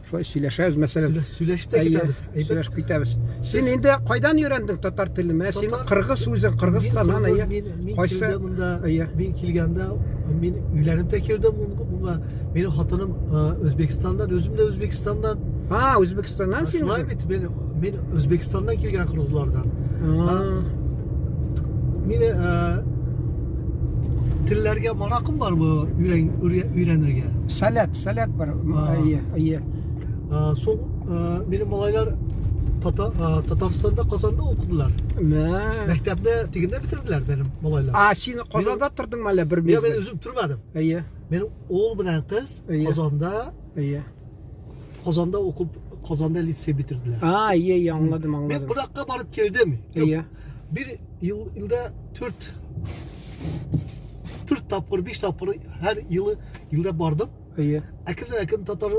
Шулай сөйләшәбез, мәсәлән. Сөйләшеп тә китәбез. Сөйләшеп китәбез. Син инде кайдан өйрәндең татар телен? Менә син кыргыз үзең, Кыргызстаннан, әйе. Мин кайсы монда, мин килгәндә, мин өйләнеп тә килдем монда. Минем хатыным Үзбәкстаннан, үзем дә Үзбәкстаннан. А, Үзбәкстаннан син? Шулай бит, мин мин Үзбәкстаннан килгән кыргызлардан. Мине телләргә маракым бар бу өйрәнергә. Сәләт, сәләт бар. Әйе, әйе. Соң минем малайлар Татарстанда, Казанда укыдылар. Мә. Мәктәпне тегендә бетерделәр минем малайлар. А, син Казанда тордыңмы әллә бер мезгел? Мин үзем тормадым. Әйе. Минем ул белән кыз Казанда. Әйе. Казанда укып, Казанда лицей бетерделәр. А, әйе, әйе, аңладым, аңладым. Мин кунакка барып килдем. Әйе. Бер ел, елда дүрт дүрт тапкыр, биш тапкыр һәр елы елда бардым. Әйе. Әкрен-әкрен татар